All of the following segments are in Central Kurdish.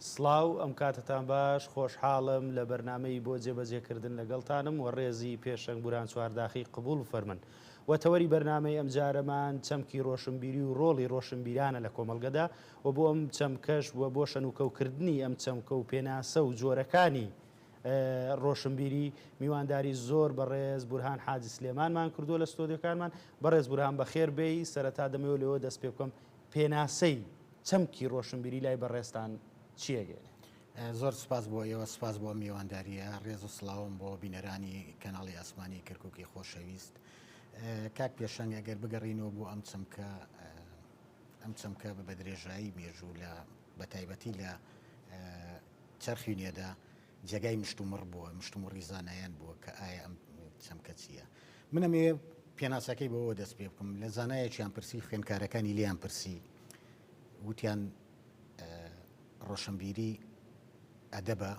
سڵاو ئەم کاتەتان باش خۆشحاڵم لە بەرنامەی بۆ جێبەجێکردن لەگەڵتانم وە ڕێزی پێشەنگ بورهان چوارداخی قبوڵ بفەرمن وە تەوەری بەرنامەی ئەمجارەمان چەمکی ڕۆشنبیری و ڕۆڵی ڕۆشنبیرانە لە کۆمەڵگەدا وە بۆ ئەم چەمکەش وە بۆ شەنوکەوکردنی ئەم چەمکە و پێناسە و جۆرەکانی ڕۆشنبیری میوانداری زۆر بەڕێز بورهان حاجی سلێمانمان کردووە لە ستۆدیۆکانمان بەڕێز بورهان بەخێر بێی سەرەتا دەمەوێت لەوە دەست پێ بکەم پێناسەی چەمکی ڕۆشنبیری لای بەڕێزتان چی ئەگەیەنێ؟ زۆر سوپاس بۆ ئێوە، سوپاس بۆ ئەم میواندارییە، ڕێز و سڵاوم بۆ بینەرانی کەناڵی ئاسمانی کەرکوکی خۆشەویست. کاک پێشەنگ ئەگەر بگەڕینەوە بۆ ئەم چەمکە، ئەم چەمکە بە درێژایی مێژوو لە بە تایبەتی لە چەرخی نوێدا جێگای مشتومڕ بووە، مشتومڕی زانایان بووە کە ئایا ئەم چەمکە چییە؟ من ئەمەوێ پێناسەکەی بەوەوە دەست پێ بکەم، لە زانایەکیان پرسی، خوێندکارەکانی لێیان پرسی، وتیان ڕۆشنبیری ئەدەبە؟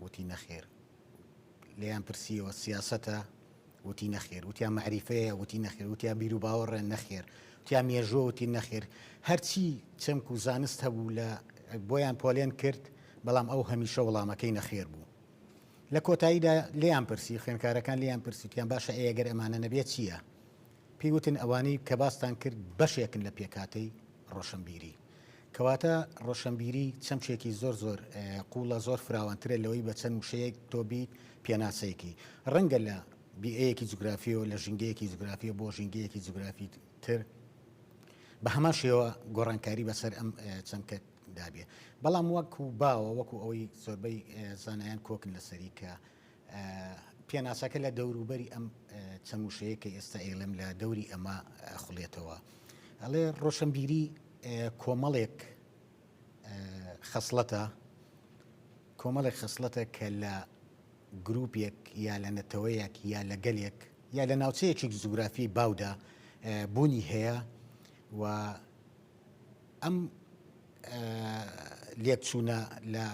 وتی نەخێر. لێیان پرسیەوە سیاسەتە؟ وتی نەخێر. وتیان مەعریفەیە؟ وتی نەخێر. وتیان بیروباوەڕە؟ نەخێر. وتیان مێژووە؟ وتی نەخێر. هەرچی چەمک و زانست هەبوو لە بۆیان پۆلێن کرد، بەڵام ئەو هەمیشە وەڵامەکەی نەخێر بوو. لە کۆتاییدا لێیان پرسی، خوێندکارەکان لێیان پرسی، وتیان باشە ئەی ئەگەر ئەمانە نەبێت چییە؟ پێی وتن ئەوانەی کە باستان کرد بەشێکن لە پێکهاتەی ڕۆشنبیری. کەواتە ڕۆشنبیری چەمکێکی زۆر زۆر قووڵە، زۆر فراوانترە لەوەی بە چەند وشەیەک تۆ بیت پێناسەی کەی. ڕەنگە لە بیئەیەکی جوگرافییەوە، لە ژینگەیەکی جوگرافییەوە بۆ ژینگەیەکی جوگرافی تر بە هەمان شێوە گۆڕانکاری بەسەر ئەم چەمکە دابێ. بەڵام وەکو باوە، وەکو ئەوەی زۆربەی زانایان کۆکن لەسەری کە پێناسەکە لە دەوروبەری ئەم چەند وشەیە کە ئێستا ئەیڵێم لە دەوری ئەمە ئەخولێتەوە. ئەڵێ ڕۆشنبیری کۆمەڵێک خەسڵەتە، کۆمەڵێک خەسڵەتە کە لە گروپێک یا لە نەتەوەیەک یا لە گەلێک یا لە ناوچەیەکی جوگرافی باودا بوونی هەیە و ئەم لێکچوونە لە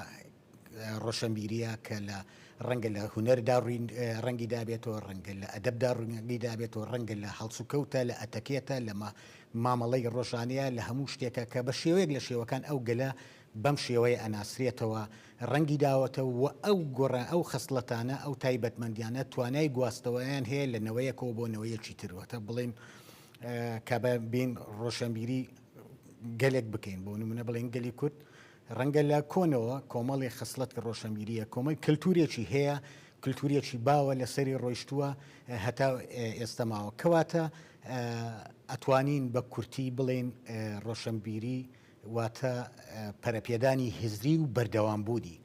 ڕۆشەنبیرییە کە لە ڕەنگە لە هونەردا ڕەنگی دابێتەوە، ڕەنگە لە ئەدەبدا ڕەنگی دابێتەوە، ڕەنگە لە هەڵسوکەوتە، لە ئەتەکێتە، لە مامەڵەی ڕۆژانەیە، لە هەموو شتێکە کە بە شێوەیەک لە شێوەکان ئەو گەلە بەم شێوەیە ئەناسرێتەوە، ڕەنگی داوەتەوە و ئەو گۆڕا ئەو خەسڵەتانە، ئەو تایبەتمەندیانە توانای گواستەوەیان هەیە لە نەوەیەکەوە بۆ نەوەیەکی تر. واتە بڵێین کە بین ڕۆشەنبیری گەلێک بکەین، بۆ نمونە بڵێین گەلی کورد ڕەنگە لە کۆنەوە کۆمەڵێ خەسڵەتی ڕۆشەنبیرییە، کۆمەڵ کلتورێکی هەیە، کلتورێکی باوە لەسەری ڕۆیشتووە هەتا ئێستە ماوە. کەواتە ئەتوانین بە کورتی بڵێین ڕۆشەنبیری واتە پەرەپێدانی هزری و بەردەوامبوونی،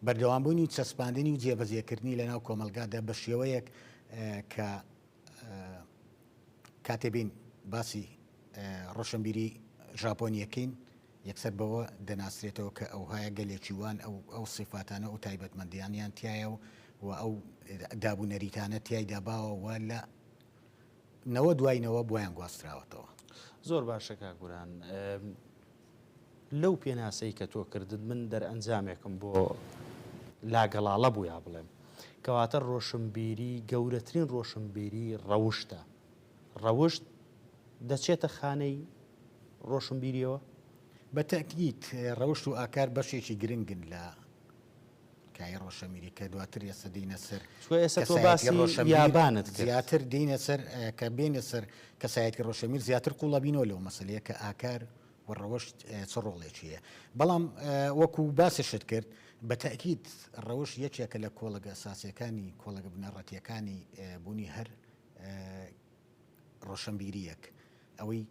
بەردەوامبوونی و چەسپاندنی و جێبەجێکردنی لەناو کۆمەڵگادا بە شێوەیەک کە کاتێ بین باسی ڕۆشنبیری ژاپۆنیەکەین یەکسەر بەوە دەناسرێتەوە کە ئەوهایە گەلێکی وان ئەو ئەو سیفاتانە ئەو تایبەتمەندیانیان تایە و و ئەو داب و نەریتانە تیایدا باوە و لە نەوە دوای نەوە بۆیان گواستراوەتەوە. زۆر باشە کاک بورهان. لەو پێناسەی کە تۆ کردت من دەرئەنجامێکم بۆ لا گەڵاڵە بوو یا بڵێم کەواتە ڕۆشنبیری گەورەترین ڕۆشنبیری ڕەوشتە ڕەوشت دەچێتە خانەی ڕۆشنبیریەوە؟ بە تەئکید ڕەوشت و ئاکار بەشێکی گرنگن لە کایەی ڕۆشنبیری کە دواتر ئێستا دێینە سەر چونکە ئێستا تۆ کەسایەتی باسی ڕۆشنبیر یابانت کرد. زیاتر دێینە سەر کە بێینە سەر کەسایەتی ڕۆشنبیر زیاتر قووڵەبینەوە لەو مەسەلەیە کە ئاکار و ڕەوشت چ ڕۆڵێکی هەیە. بەڵام وەکو باسیشت کرد بە تەئکید ڕەوشت یەکێکە لە کۆڵەگە ئەساسییەکانی کۆڵەگە بنەڕەتییەکانی بوونی هەر ڕۆشنبیرییەک. ئەوەی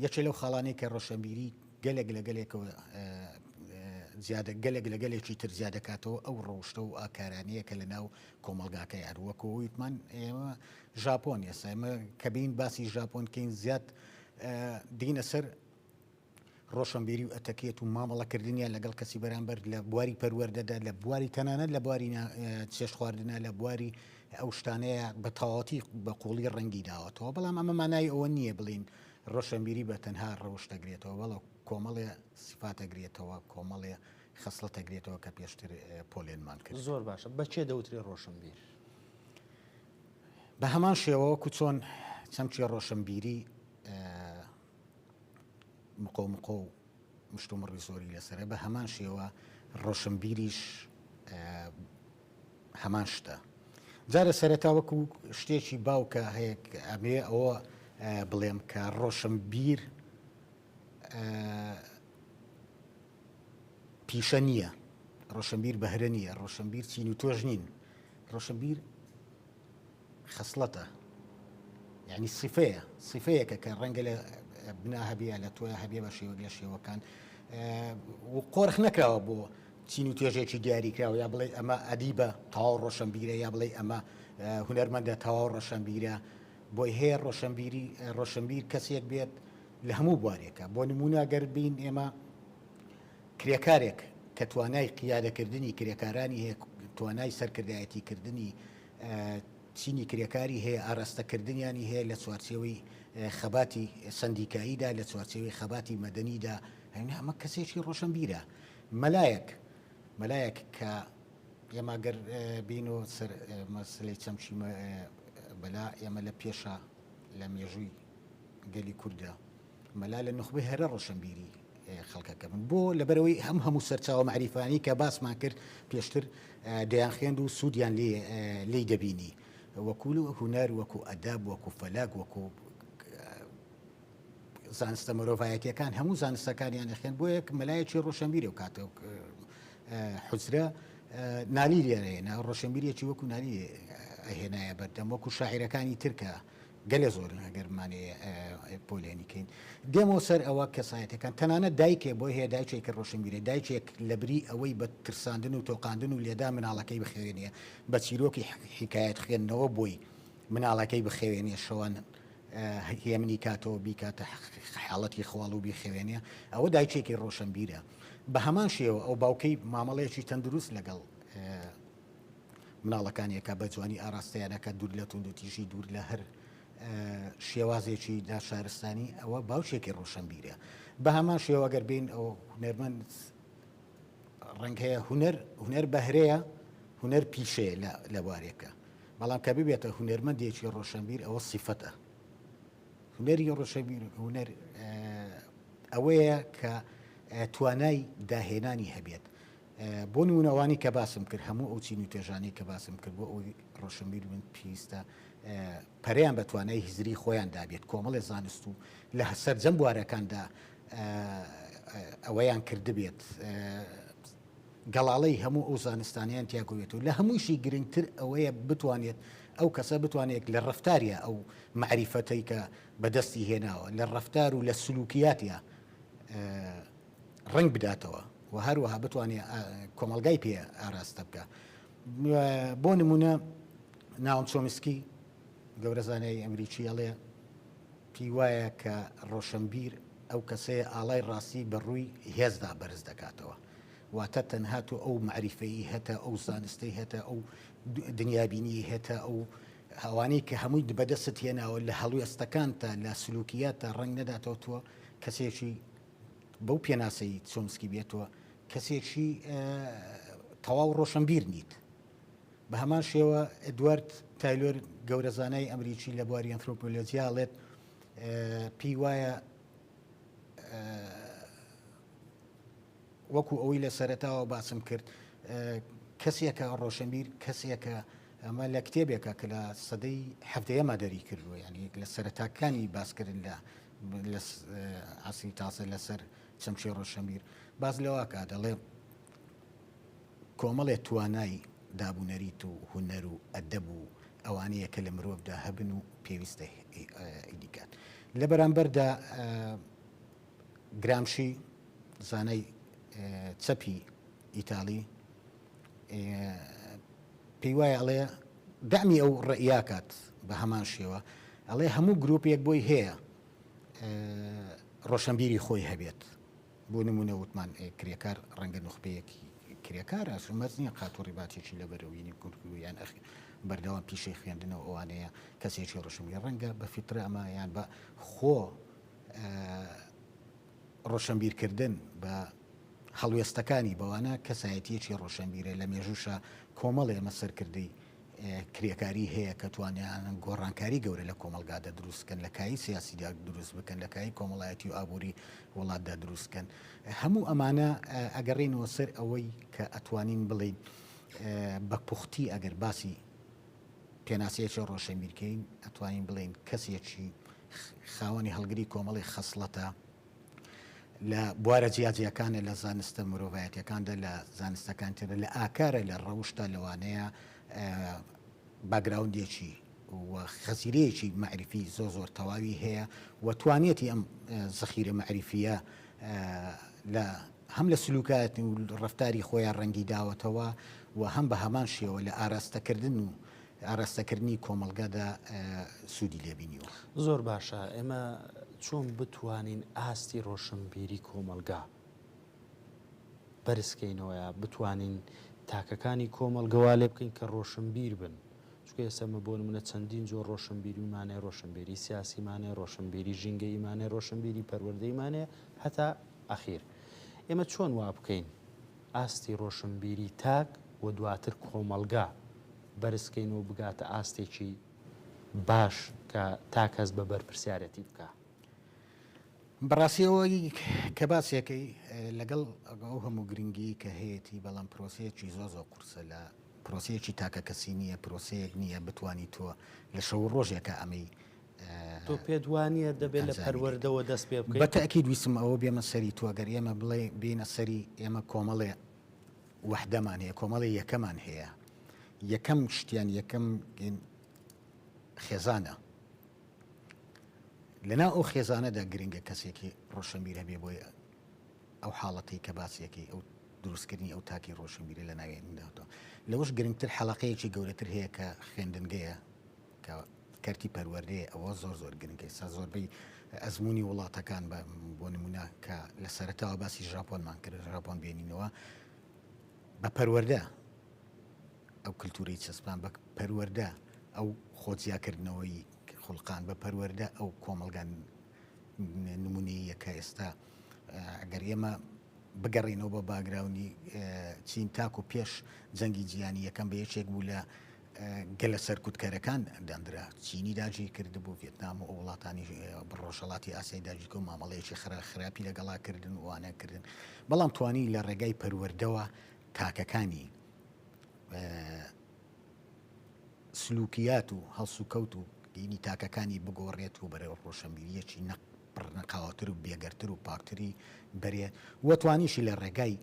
یەکێ لەو خاڵانەی کە ڕۆشنبیری گەلێک لە گەلێکەوە زیادە گەلێک لە گەلێکی تر زیاد دەکاتەوە ئەو ڕەوشتە و ئاکارانەیە کە لە ناو کۆمەڵگاکەی هەر وەکو وتمان ئێمە ژاپۆن ئێستا ئێمە کە بین باسی ژاپۆن کەین زیاد دینە سەر ڕۆشنبیری و ئەتەکێت و مامەڵەکردنیان لەگەڵ کەسی بەرامبەر لە بواری پەروەردەدا، لە بواری تەنانەت لە بواری چێشت خواردنا، لە بواری ئەو شتانەیە بە تەواوەتی بە قووڵی ڕەنگی داوەتەوە. بەڵام ئەمە مانای ئەوە نییە بڵێین ڕۆشنبیری بە تەنها ڕەوشت دەگرێتەوە، بەڵێ کۆمەڵێ سیفات دەگرێتەوە، کۆمەڵێ خەسڵەت دەگرێتەوە کە پێشتر پۆلێنمان کرد. زۆر باشە، بە کێ دەوترێ ڕۆشنبیر؟ بە هەمان شێوە وەکو چۆن چەمکی ڕۆشنبیری مقۆ مقۆ و مشتومڕی زۆری لەسەرە، بە هەمان شێوە ڕۆشنبیریش هەمان شتە. جا لە سەرەتا وەکو شتێکی باو کە هەیە ئەمەوێ ئەوە بڵێم کە ڕۆشنبیر پیشە نییە، ڕۆشنبیر بەهرە نییە، ڕۆشنبیر چین و تۆژ نین، ڕۆشنبیر خەسڵەتە یعنی سیفەیە، سیفەیەکە کە ڕەنگە لە بنا هەبێ لە تۆیا هەبێ بە شێوەک لە شێوەکان و قۆرخ نەکراوە بۆ چین و توێژێکی دیاریکراوە یا بڵێ ئەمە ئەدیبە تەواو ڕۆشنبیرە یا بڵێ ئەمە هونەرمەندە تەواو ڕۆشنبیرە بۆی هەیە ڕۆشنبیری ڕۆشنبیر کەسێک بێت لە هەموو بوارێکە بۆ نمونە گەر بین ئێمە کرێکارێک کە توانای قیادەکردنی کرێکارانی هەیە توانای سەرکردایەتیکردنی چینی کرێکاری هەیە، ئاراستەکردنیانی هەیە لە چوارچێوەی خەباتی سەندیکاییدا، لە چوارچێوەی خەباتی مەدەنیدا، ئەمە کەسێکی ڕۆشنبیرە. مەلایەک، مەلایەک کە ئێمە گەر بینەوە سەر مەسلەی چەمکی مەلا، ئێمە لە پێشا لە مێژووی گەلی کوردە مەلا لە نوخبەی هەرە ڕۆشنبیری خەڵکەکە بن بۆ لەبەرەوەی هەم هەموو سەرچاوە مەعریفانی کە باسمان کرد پێشتر دەیانخوێند و سوودیان لێی دەبینی وەکو هونەر وەکو ئەدەب وەکو فەلەک وەکو زانستە مرۆڤایەتیەکان هەموو زانستەکانیان دەخێن بۆ یەک مەلایەکی ڕۆشنبیرە و کاتە حجرە نالی لێرەیەنا ڕۆشنبیرێکی وەکو نالی هێنایە بەردەم وەکو شاعیرەکانی ترکە گەلێ زۆرن ئەگەر بمانەوێ پۆلێنی کەین. دێمەوە سەر ئەوە کەسایەتەکان تەنانەت دایکێ بۆی هەیە دایکێکی ڕۆشنبیرە دایکێک لە بری ئەوەی بە ترساندن و تۆقاندن و لێدان مناڵەکەی بخەوێنێ بە چیرۆکی حیکایەت خوێندنەوە بۆی مناڵەکەی بخەوێنێ شەوان هێمنی کاتەوە بیکاتە حاڵەتی خواڵ و بیخەوێنێ ئەوە دایکێکی ڕۆشنبیرە بە هەمان شێوە ئەو باوکەی مامەڵەیەکی تەندروست لەگەڵ مناڵەکانی ئەکا بە جوانی ئاراستەیان ئەکات دوور لە توندوتیژی دوور لە هەر شێوازێکی ناشارستانی ئەوە باوکێکی ڕۆشنبیرە بە هەمان شێوە گەر بین ئەو هونەرمەند ڕەنگ هەیە هونەر هونەر بەهرەیە هونەر پیشەیە لە بوارێکە بەڵام کە ببێتە هونەرمەندێکی ڕۆشنبیر ئەوە سیفەتە هونەری ڕۆشنبیر هونەر ئەوەیە کە توانای داهێنانی هەبێت بۆ نموونە ئەوانەی کە باسم کرد، هەموو ئەو چین و توێژانەی کە باسم کرد بۆ ئەوەی ڕۆشنبیر بن پێویستە پەرەیان بە توانای هزری خۆیان دابێت، کۆمەڵێ زانست و لە سەرجەم بوارەکاندا ئەوەیان کردبێت، گەڵاڵەی هەموو ئەو زانستانەیان تیاکەوێت و لە هەمووشی گرنگتر ئەوەیە بتوانێت ئەو کەسە بتوانێت لە ڕەفتاریا ئەو مەعریفەتەی کە بەدەستی هێناوە لە ڕەفتار و لە سلوکیاتیا ڕەنگ بداتەوە و هەروەها بتوانێ کۆمەڵگای پێ ئاراستە بکا. بۆ نموونە ناوم چۆمسکی گەورە زانای ئەمریکی ئەڵێ پێی وایە کە ڕۆشنبیر ئەو کەسەیە ئاڵای ڕاستی بە ڕووی هێزدا بەرز دەکاتەوە. واتە تەنها تۆ ئەو مەعریفەی هەتە، ئەو زانستەی هەتە، ئەو دنیابینیی هەتە، ئەو ئەوانەی کە هەمووی بەدەستت هێناوە لە هەڵوێستەکانتا، لە سلوکیاتتا ڕەنگ نەداتەوە تۆ کەسێکی بەو پێناسەی چۆمسکی بێتەوە کەسێکی تەواو ڕۆشنبیر نیت. بە هەمان شێوە ئەدوارد تایلۆر گەورە زانای ئەمریکی لە بواری ئەنثرۆپۆلۆجیا ئەڵێت پێی وایە وەکو ئەوەی لە سەرەتاوە باسم کرد کەسێکە ڕۆشنبیر کەسێکە ئەمە لە کتێبێکە کە لە سەدەی حەفتەیەما دەری کردووە یعنی لە سەرەتاکانی باسکردن لە لە عەسری تازە لەسەر چەمکی ڕۆشنبیر باس لەوە کا دەڵێ کۆمەڵێ توانای دابونەریت و هونەر و ئەدەب و ئەوانەیە کە لە مرۆڤدا هەبن و پێویستە ئیدیکات لە بەرامبەردا گرامشی زانای چەپی ئیتالی پێی وایە ئەڵێ دەعمی ئەو ڕەئیە کات بە هەمان شێوە ئەڵێ هەموو گروپێک بۆی هەیە ڕۆشنبیری خۆی هەبێت بۆ نمونە وتمان کرێکار ڕەنگە نوخبەیەکی کرێکار مەرج نییە قات و ڕیباتێکی لەبەرەوەینی گورگو یان ئەخ بەردەوام پیشەی خوێندنەوە ئەوانەیە کەسێکی ڕۆشنبیر ڕەنگە بە فیترە ئەمە یان بە خۆ ڕۆشنبیرکردن بە هەڵوێستەکانی بەوانە کەسایەتیەکی ڕۆشنبیرە لە مێژووشا کۆمەڵێ ئەمە سەرکردەی. کرێکاری هەیە کە توانیان گۆڕانکاری گەورە لە کۆمەڵگادا دروست بکەن، لە کایەی سیاسیدا دروست بکەن، لە کایەی کۆمەڵایەتی و ئابووری وڵاتدا دروست بکەن. هەموو ئەمانە ئەگەڕێنەوە سەر ئەوەی کە ئەتوانین بڵێین بە پوختی ئەگەر باسی پێناسەیەکی ڕۆشنبیر کەین، ئەتوانین بڵێین کەسێکی خاوەنی هەڵگری کۆمەڵی خەسڵەتە لە بوارە جیاجیاکانە لە زانستە مرۆڤایەتیەکاندا لە زانستەکان ترە لە ئاکارە لە ڕەوشتا لەوانەیە باگراوندێکی و خەزیرەیەکی مەعریفی زۆر زۆر تەواوی هەیە و توانیەتی ئەم زەخیرە مەعریفیە لە هەم لە سلوکات و ڕەفتاری خۆیان ڕەنگی داوەتەوە و هەم بە هەمان شێوە لە ئاراستەکردن و ئاراستەکردنی کۆمەڵگەدا سوودی لێ بینیوە. زۆر باشە ئێمە چۆن بتوانین ئاستی ڕۆشنبیری کۆمەڵگا بەرز کەینەوە یا بتوانین تاکەکانی کۆمەڵگە وا لێ بکەین کە ڕۆشنبیر بن چونکە ئێستا مە بۆ نمونە چەندین جۆر ڕۆشنبیریمان هەیە ڕۆشنبیری سیاسیمان هەیە ڕۆشنبیری ژینگەییمان هەیە ڕۆشنبیری پەروەردەیمان هەیە هەتا ئەخیر ئێمە چۆن وا بکەین ئاستی ڕۆشنبیری تاک و دواتر کۆمەڵگا بەرزکەین و بگاتە ئاستێکی باش کە تاک هەست بە بەرپرسیارەتی بکا. بەڕاستی ئەوەی کە باسیەکەی لەگەڵ ئەو هەموو گرنگی کە هەیەی بەڵام پرۆسەیەکی زۆر زۆر قورسە لە پرۆسەیەکی تاکە کەسی نییە پرۆسەیەک نییە بتانی تۆ لە شەو ڕۆژێکە ئەمەی تۆ پێت وانییە دەبێت لە پەروەردەوە دەست پێ بکەیت؟ بە تەئکید ویستم ئەوە بێمە سەری تۆ گەر ئێمە بڵێ بێینە سەری ئێمە کۆمەڵێ وەحدەمان هەیە کۆمەڵی یەکەمان هەیە یەکەم شتیان یەکەم خێزانە لەناو ئەو خێزانەدا گرنگە کەسێکی ڕۆشنبیر هەبێ بۆی ئەو حاڵەتەی کە باسیەکەی ئەو دروستکردنی ئەو تاکی ڕۆشنبیرە لە ناوێنداتەوە لەوەش گرنگتر حەڵقەیەکی گەورەتر هەیە کە خوێندنگەیە کە کەرتی پەروەردەیە ئەوە زۆر زۆر گرنگە ئێستا زۆربەی ئەزمموی وڵاتەکان بە بۆ نمونە کە لە سەرەتاوە باسی ژاپۆنمان کرد ژاپۆن بێنینەوە بە پەروەردە ئەو کللتوری چەسپان بە پەروەردە ئەو خۆجیاکردنەوەی خوڵقان بە پەروەردە ئەو کۆمەڵگان نمونەیە کە ئێستا ئەگەر ئێمە بگەڕێینەوە بۆ باگراونی چین تاکو پێش جەنگی جیهانی یەکەم بە یەکێک بوو لە گەلە سەرکوتکەرەکان دەندرا چینی داگیر کردبوو ڤێتنام و وڵاتانی ڕۆژهەڵاتی ئاسیای داگیرکە و مامەڵەیەکی خرا خراپی لەگەڵا کردن و وانە کردن بەڵام توانی لە ڕێگای پەروەردەوە تاکەکانی سلوکیات و هەڵسوکەوت و دینی تاکەکانی بگۆڕێت و بەرەو ڕۆشنبیریەکی نەق پڕنەقاوەتر و بێگەردتر و پاکتری بەرێ و توانیشی لە ڕێگای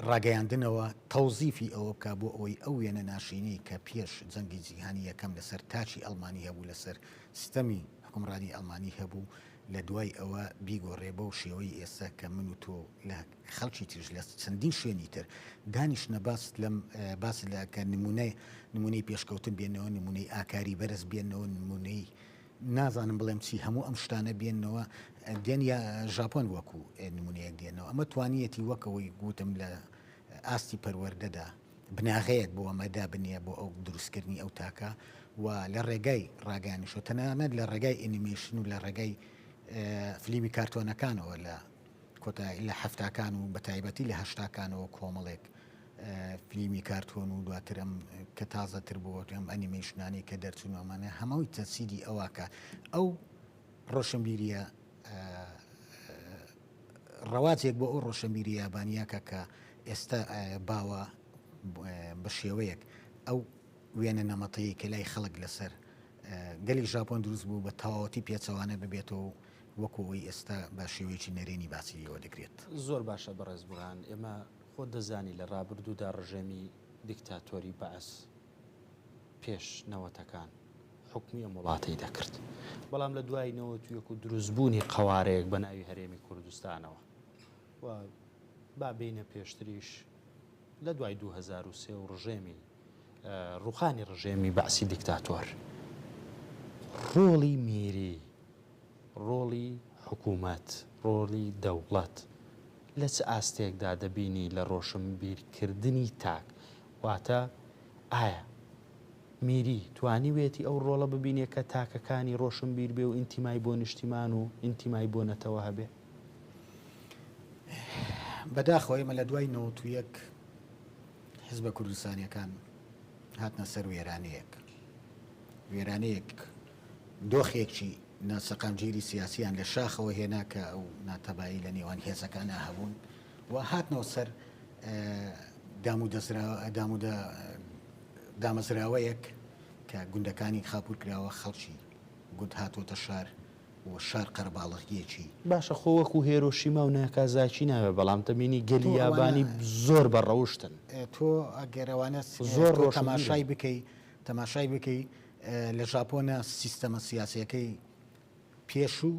ڕاگەیاندنەوە تەوزیفی ئەوە بکا بۆ ئەوەی ئەو وێنە ناشرینەی کە پێش جەنگی جیهانی یەکەم لەسەر تاکی ئەڵمانی هەبوو لەسەر سیستەمی حوکمڕانی ئەڵمانی هەبوو لە دوای ئەوە بیگۆڕێ بەو شێوەی ئێستا کە من و تۆ لە خەڵکی تریش لە چەندین شوێنی تر دانیشتنە باس لەم باس لە کە نمونەی نمونەی پێشکەوتن بێنەوە نمونەی ئاکاری بەرز بێنەوە نمونەی نازانم بڵێم چی هەموو ئەم شتانە بێنەوە دێن یا ژاپۆن وەکو نمونەیەک دێنەوە ئەمە توانیەتی وەکەوەی گوتم لە ئاستی پەروەردەدا بناغەیەک بۆ ئەمە دابنێ بۆ ئەو دروستکردنی ئەو تاکە و لە ڕێگای ڕاگەیانیشەوە تەنانەت لە ڕێگای ئەنیمەیشن و لە ڕێگای فلیمی کارتۆنەکانەوە لە کۆتایی لە حەفتاکان و بەتایبەتی لە هەشتاکانەوە کۆمەڵێک فلیمی کارتۆن و دواتر ئەم کە تازەتر بووە ئەم ئەنیمەیشنانەی کە دەرچوون ئەمانە هەمووی تەسیدی ئەوە کە ئەو ڕۆشنبیریە ڕەواجێک بۆ ئەو ڕۆشنبیری یابانیەکە کە ئێستا باوە بە شێوەیەک ئەو وێنە نەمەتەیە کە لای خەڵک لەسەر گەلی ژاپۆن دروست بوو بە تەواوەتی پێچەوانە ببێتەوە و وەکو ئەوەی ئێستا بە شێوەیەکی نەرێنی باسی لێوە دەکرێت. زۆر باشە بەڕێز بورهان، ئێمە خۆت دەزانی لە ڕابردوودا ڕژێمی دیکتاتۆری بەعس پێش نەوەتەکان حوکمی ئەم وڵاتەی دەکرد، بەڵام لە دوای 91 و دروستبوونی قەوارەیەک بە ناوی هەرێمی کوردستانەوە و با بێینە پێشتریش لە دوای 2003 و ڕژێمی ڕوخانی ڕژێمی بەعسی دیکتاتۆر ڕۆڵی میری ڕۆڵی حکوومەت، ڕۆڵی دەوڵەت لە چ ئاستێکدا دەبینی لە ڕۆشنبیرکردنی تاک؟ واتە ئایا میری توانیوێتی ئەو ڕۆڵە ببینێ کە تاکەکانی ڕۆشنبیر بێ و ئینتیمای بۆ نیشتیمان و ئینتیمای بۆ نەتەوە هەبێ؟ بەداخەوە ئێمە لە دوای 91 حزبە کوردستانیەکان. هاتنە سەر وێرانەیەک. وێرانەیەک دۆخێکی ناسەقامگیری سیاسیان لە شاخەوە هێنا کە ئەو ناتەبایی لە نێوان هێزەکانا هەبوون و هاتنەوە سەر دامەزراوەیەک کە گوندەکانی خاپوور کراوە، خەڵکی گوند هاتووەتە شار و شار قەرەباڵغییەکی. باشە خۆ وەکو هێرۆشیما و ناکازاکی نابێ بەڵام دەبینی گەلی یابانی زۆر بە ڕەوشتن. تۆ ئەگەر ئەوانە زۆر ڕۆشنبیرن. تەماشای بکەی تەماشای بکەی لە ژاپۆنە سیستەمە سیاسیەکەی پێشوو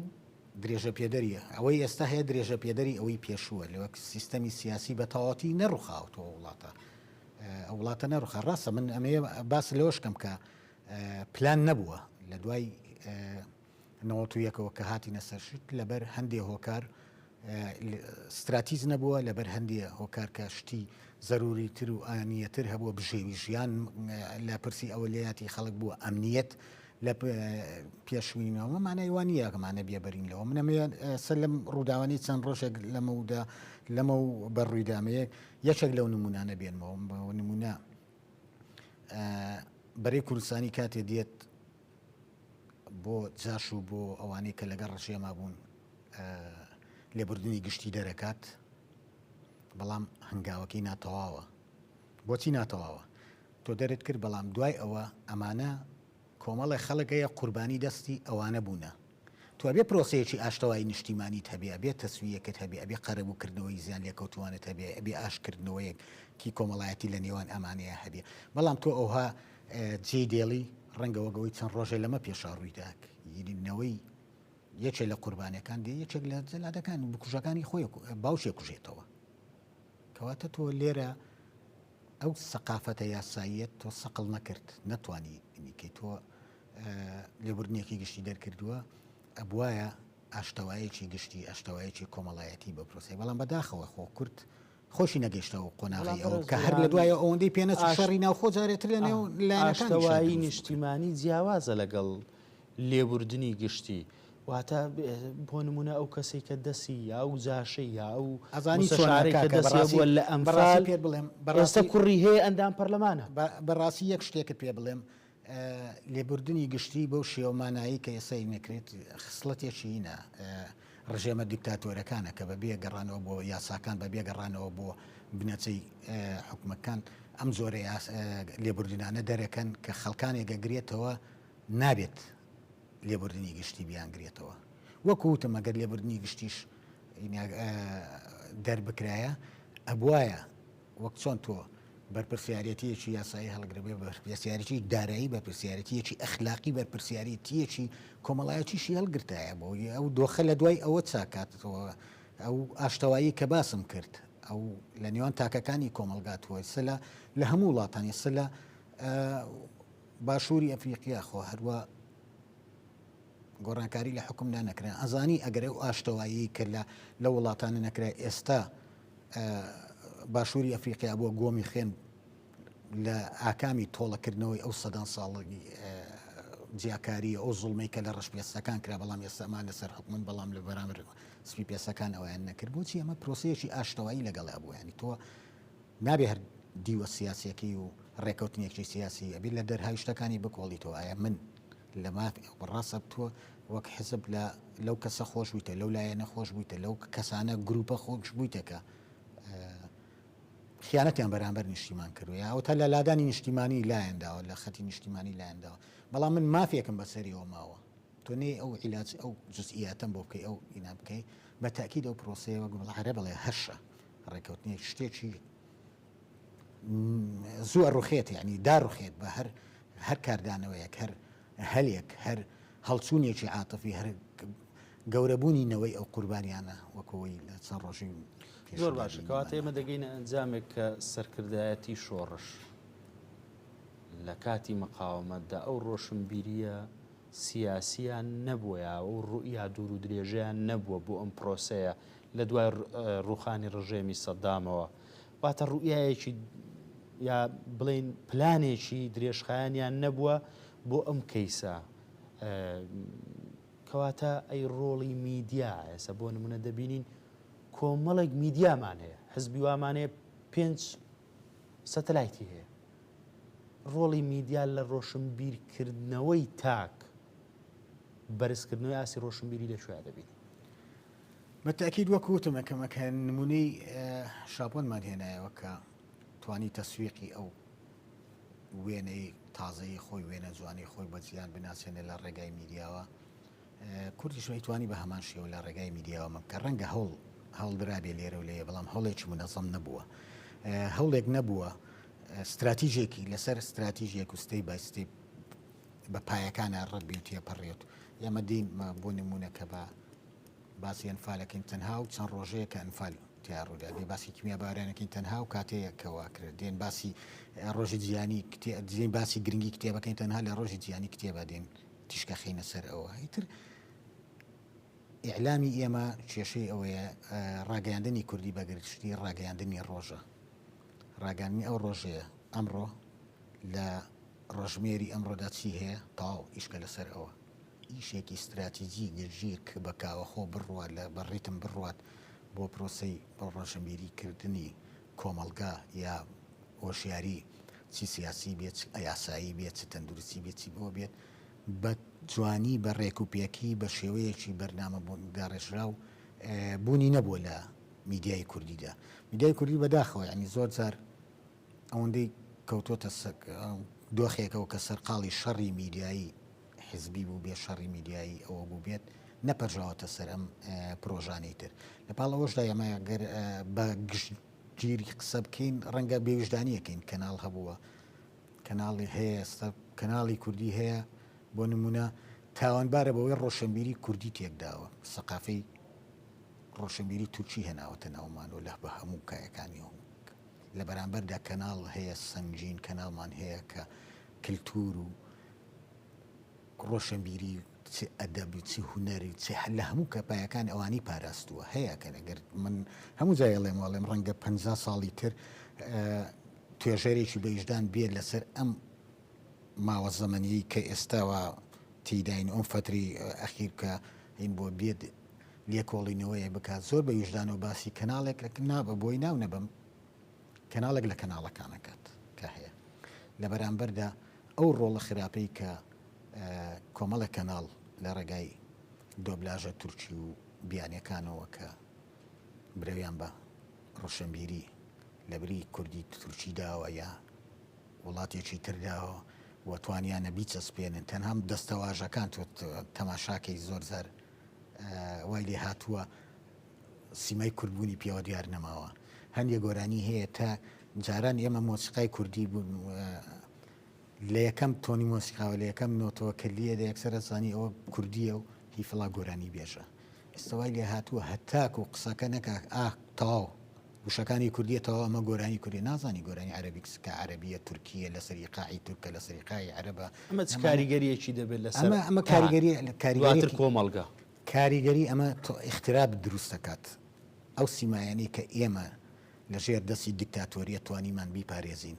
درێژەپێدەریە ئەوەی ئێستا هەیە درێژەپێدەری ئەوەی پێشووە لە وەک سیستەمی سیاسی بە تەواوەتی نەڕوخاوەتەوە وڵاتە ئەو وڵاتە نەڕوخا ڕاستە من ئەمەیە باس لەوەش کەم کە پلان نەبووە لە دوای نەوەتویەکەوە کە هاتینە سەر شت لەبەر هەندێ هۆکار ستراتیج نەبووە، لەبەر هەندێ هۆکار کە شتی زەروری تر و ئانیەتر هەبووە، بژێوی ژیان لە پرسی ئەولیاتی خەڵک بووە، ئەمنیەت لە پێشوینەوە مانای وا نییە ئەمانە بێبەرین لەوە. من ئەمەیە سەر لەم ڕووداوانەی چەند ڕۆژێک لەمەودا لەمە و بەر ڕوویدامەیە یەکێک لەو نمونانە بێنمەوە. بۆ نمونە بەرەی کوردستانی کاتێ دێت بۆ جاش و بۆ ئەوانەی کە لەگەڵ ڕژێما بوون لێبوردنی گشتی دەرەکات بەڵام هەنگاوەکەی ناتەواوە بۆچی ناتەواوە تۆ دەرت کرد بەڵام دوای ئەوە ئەمانە کۆمەڵێ خەڵک هەیە قوربانی دەستی ئەوانە بوونە تۆ ئەبێ پرۆسەیەکی ئاشتەوایی نیشتیمانیت هەبێ ئەبێ تەسویەکت هەبێ ئەبێ قەرەبووکردنەوەی زیان لێکەوتووانت هەبێ ئەبێ ئاشکردنەوەیەکی کۆمەڵایەتی لە نێوان ئەمانەیە هەبێ بەڵام تۆ ئەوها جێی دێڵی ڕەنگە وەک ئەوەی چەند ڕۆژێ لەمە پێشا ڕوویدا نەوەی یەکێ لە قوربانیەکان دێ یەکێک لە جەلادەکان بکوژەکانی خۆی باوکێ کوژێتەوە کەواتە تۆ لێرە ئەو سەقافەتە یاساییەت تۆ سەقڵ نەکرد نەتوانی نیکەی تۆ لێبوردنێکی گشتی دەرکردووە ئەبواە ئاشتەوایەکی گشتی ئاشتەوایەکی کۆمەڵایەتی بە پرۆسی بەڵام بەداخەوە خۆ کورد خۆشی نەگەیشتەوە قۆناغی ئەوە کە هەر لە دوایە ئەوەندەی پێ نەچوو شەڕی ناوخۆ جارێتر لە نێو لایەنەکانی ئاشتەوایی نیشتیمانی جیاوازە لەگەڵ لێبوردنی گشتی واتە بۆ نمونە ئەو کەسەی کە دەسی یا ئەو جاشەی یا ئەو ئەزانی چۆنە موسەشارەی کە کاکە دەسی بەڕاستی هەبووە لە بەڕاستی ئەنفال پێت بڵێم ئێستا بەڕاستی کوڕی هەیە ئەندام پەرلەمانە. بەڕاستی یەک شتێکت پێ بڵێم لێبوردنی گشتی بەو شێوە مانایی کە ئێستا نەکرێت خسڵەتێکی هینە ڕژێمە دیکتاتۆرەکانە کە بەبێ گەڕانەوە بۆ یاساکان بەبێ گەڕانەوە بۆ بنەچەی حکومەکان ئەم جۆرە لێبوردنانە دەرەکەن کە خەڵکانێک ئەگرێتەوە نابێت لێبوردنی گشتی بیانگرێتەوە وەکو وتم ئەگەر لێبوردنی گشتیش دەربکرایە ئەبوایە وەک چۆن تۆ بەرپرسیارێتییەکی یاسایی هەڵگرە بێ بەرپرسیارێتی دارایی بەرپرسیارێتییەکی ئەخلاقی بەرپرسیارێتییەکی کۆمەڵایەتیشی هەڵگرتایە بۆ ئەو دۆخە لە دوای ئەوە چاکاتەوە ئەو ئاشتەوایی کە باسم کرد ئەو لە نێوان تاکەکانی کۆمەڵگا تۆ ئێستا لە لە هەموو وڵاتان ئێستا لە باشووری ئەفریقیا خۆ هەروە گۆڕانکاری لە حکومدا نەکرا ئەزانی ئەگەر ئەو ئاشتەوایی کە لە لە وڵاتانە نەکرا ئێستا باشووری ئەفریقیا بووە گۆمی خوێن لە ئاکامی تۆڵەکردنەوەی ئەو سەدان ساڵی جیاکاری ئەو زوڵمەی کە لە ڕەشپێستەکان کرا بەڵام ئێستا ئەمان لەسەر حکومن بەڵام لە بەرامبەر سپی پێستەکان ئەویان نەکرد بۆچی ئەمە پرۆسەیەکی ئاشتەوایی لەگەڵ بوو ینی تۆ نابێ هەر دیوە سیاسیەکەی و ڕێکەوتنێکی سیاسی ئەبێ لە دەرهاویشتەکانی بکۆڵیتەوە ئایا من لە مافی ڕاستە تۆ وەک حزب لە لەو کەسە خۆش بوویتە لەو لایەنە خۆش بوویتە لەو کەسانە گروپە خۆش بوویتە کە خیانەتیان بەرامبەر نیشتیمان کردووە یا ئەوتا لە لادانی نیشتیمانی لایەن داوە لە خەتی نیشتیمانی لایەن داوە بەڵام من مافێکم بەسەریەوە ماوە تۆ نێ ئەو عیلاج ئەو جزئیاتەم بۆ بکەی ئەو ئینا بکەی بە تاکید ئەو پرۆسەیە وەک بڵێ عەرەب بڵێ هەشە ڕێکەوتنێک شتێکی زوو ئەڕوخێت یانی داڕوخێت بە هەر هەر کاردانەوەیەک هەر هەلێک هەر هەڵچوونێکی عاتفی هەر گەورەبوونی نەوەی ئەو قوربانیانە وەکەوەی لە چەند ڕۆژی زۆر باشە کەواتە ئێمە دەگەینە ئەنجامێک کە سەرکردایەتی شۆڕش لە کاتی مقاومەتدا ئەو ڕۆشنبیریە سیاسیان نەبووە یا ئەو ڕوئیا دوور و درێژەیان نەبووە بۆ ئەم پرۆسەیە لە دوای ڕووخانی ڕژێمی سەدامەوە واتە ڕوئیایەکی یا بڵێین پلانێکی درێژخایەنیان نەبووە بۆ ئەم کەیسە کەواتە ئەی ڕۆڵی میدیا ئێستا بۆ نمونە دەبینین کۆمەڵێک میدیامان هەیە حزبی وامان هەیە پێنج سەتەلایتی هەیە. ڕۆڵی میدیا لە ڕۆشنبیرکردنەوەی تاک، بەرزکردنەوەی ئاستی ڕۆشنبیری لە کوێیا دەبینی؟ بە تەئکید وەک وتم ئەکەم ئەکە نمونەی شاپۆنمان هێنایەوە کە توانی تەسویقی ئەو وێنەی تازەی خۆی وێنە جوانی خۆی بە جیهان بناسێنێ لە ڕێگای میدیاوە کوردیش ئەیتوانی بە هەمان شێوە لە ڕێگای میدیاوە مە بکە ڕەنگە هەوڵ هەوڵدرابێ لێرە و لێ بەڵام هەوڵێکی منەزەم نەبووە هەوڵێک نەبووە ستراتیژێکی لەسەر ستراتیژێک و step by step بە پایەکانە ڕەت بی و تێپەڕێت ئێمە دین بۆ نمونە کە بە باسی ئەنفالەکەین تەنها و چەند ڕۆژەیە کە ئەنفال تیا ڕوودا دێ باسی کیمیا بارانەکەین تەنها و کاتەیە کە وا کرد دێن باسی ڕۆژی جیهانی دێن باسی گرنگی کتێبەکەین تەنها لە ڕۆژی جیهانی کتێبە دێن تیشکە خینە سەر ئەوە ئیتر ئیعلامی ئێمە کێشەی ئەوەیە ڕاگەیاندنی کوردی بەگشتی ڕاگەیاندنی ڕۆژە ڕاگەاندنی ئەو ڕۆژەیە ئەمڕۆ لە ڕۆژمێری ئەمڕۆدا چی هەیە تەواو ئیشکە لەسەر ئەوە ئیشێکی ستراتیجی گرژی کە بە کاوەخۆ بڕوات لە بە ڕیتم بڕوات بۆ پرۆسەی بۆ ڕۆشنبیری کردنی کۆمەڵگا یا هۆشیاری چی سیاسی بێت چ یاسایی بێت چ تەندروستی بێت چی بۆ بێت بە جوانی بە ڕێک و پێکی بە شێوەیەکی بەرنامە بۆ داڕێژراو بوونی نەبووە لە میدیای کوردیدا میدیای کوردی بەداخەوە یعنی زۆر جار ئەوەندەی کەوتۆتە دۆخێکەوە کە سەرقاڵی شەڕی میدیایی حزبی بووبێت، شەڕی میدیایی ئەوە بووبێت، نەپەرژاوەتە سەر ئەم پرۆژانەی تر. لە پاڵ ئەوەشدا ئێمە گەر بە گشتگیری قسە بکەین ڕەنگە بێویژدانیەکەین کەناڵ هەبووە، کەناڵی هەیە ئێستا کەناڵی کوردی هەیە بۆ نمونە تاوانبارە بەوەی ڕۆشنبیری کوردی تێکداوە، سەقافەی ڕۆشنبیری تورکی هێناوەتە ناومان و لە بە هەموو کایەکانیەوە. لە بەرامبەردا کەناڵ هەیە سەنگین کەناڵمان هەیە کە کلتور و ڕۆشنبیری چ ئەدەب چ هونەری چ لە هەموو کە پایەکان ئەوانی پاراستووە هەیە کە ئەگەر من هەموو جای ئەڵێم وەڵێم ڕەنگە پ ساڵی تر توێژەرێکی بەیشدان بێت لەسەر ئەم ماوە زەمەنیی کە ئێستاوە تیداین ئەم فتری ئەخیر کە هین بۆ بێت لێکۆڵینەوەیەک بکات زۆر بە ویژدانەوە باسی کەناڵێک نابە بۆی ناو نەبم کەناڵێک لە کەناڵەکان ئەکات کە هەیە لە بەرامبەردا ئەو ڕۆڵە خراپەی کە کۆمەڵە کەناڵ لە ڕێگای دۆبلاژە تورکی و بیانەکانەوە کە برەویان بە ڕۆشنبیری لەبری کوردی تورکی داوە یا وڵاتێکی ترداوە و توانیانە بیچەسپێنن تەنها دەستەواژەکان تۆ تەماشاکەی زۆر زار وای لێ هاتووە سیمای کوردبوونی پێوە دیار نەماوە. هەندێک گۆرانی هەیە تا جاران ئێمە مۆسیقای کوردی بوون لە یەکەم تۆنی مۆسیقاوە لە یەکەم نۆتەوە کە لێ دە یەکسەر ئەزانی ئەوە کوردییە و هی فڵا گۆرانی بێژە. ئێستا وای لێ هاتووە هەتاکو قسەکە نەکا ئاه تەواو وشەکانی کوردیە تەواو ئەمە گۆرانی کوردیە نازانی گۆرانی عەرەبی کە عەرەبیە تورکیە لەسەر ئیقاعی تورکە لەسەر ئیقاعی عەرەبە ئەمە چ کاریگەریەکی دەبێت لەسەر ئەمە ئەمە کاریگەری دواتر کۆمەڵگە؟ کاریگەری ئەمە ئیغتراب دروست دەکات، ئەو سیمایانەی کە ئێمە لە ژێر دەستی دیکتاتۆرییە توانیمان بیپارێزین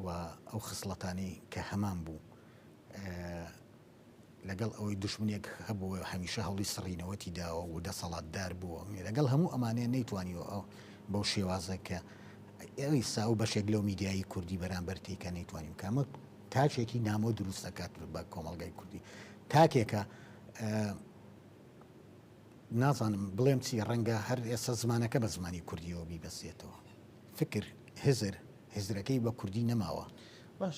و ئەو خسڵەتانەی کە هەمان بوو لەگەڵ ئەوەی دوشمنێک هەبوو هەمیشە هەوڵی سڕینەوەتی داوە و دەسەڵاتدار بووە لەگەڵ هەموو ئەمانەیە نەیتوانیوە ئەو بەو شێوازە کە ئێستا ئەو بەشێک لەو میدیایی کوردی بەرامبەر تێکە نەیتوانی بکە ئەمە تاکێکی نامۆ دروست دەکات بە کۆمەڵگای کوردی تاکێکە نازانم بڵێم چی ڕەنگە هەر ئێستا زمانەکە بە زمانی کوردیەوە بیبەسێتەوە فکر هزر هزرەکەی بە کوردی نەماوە. باش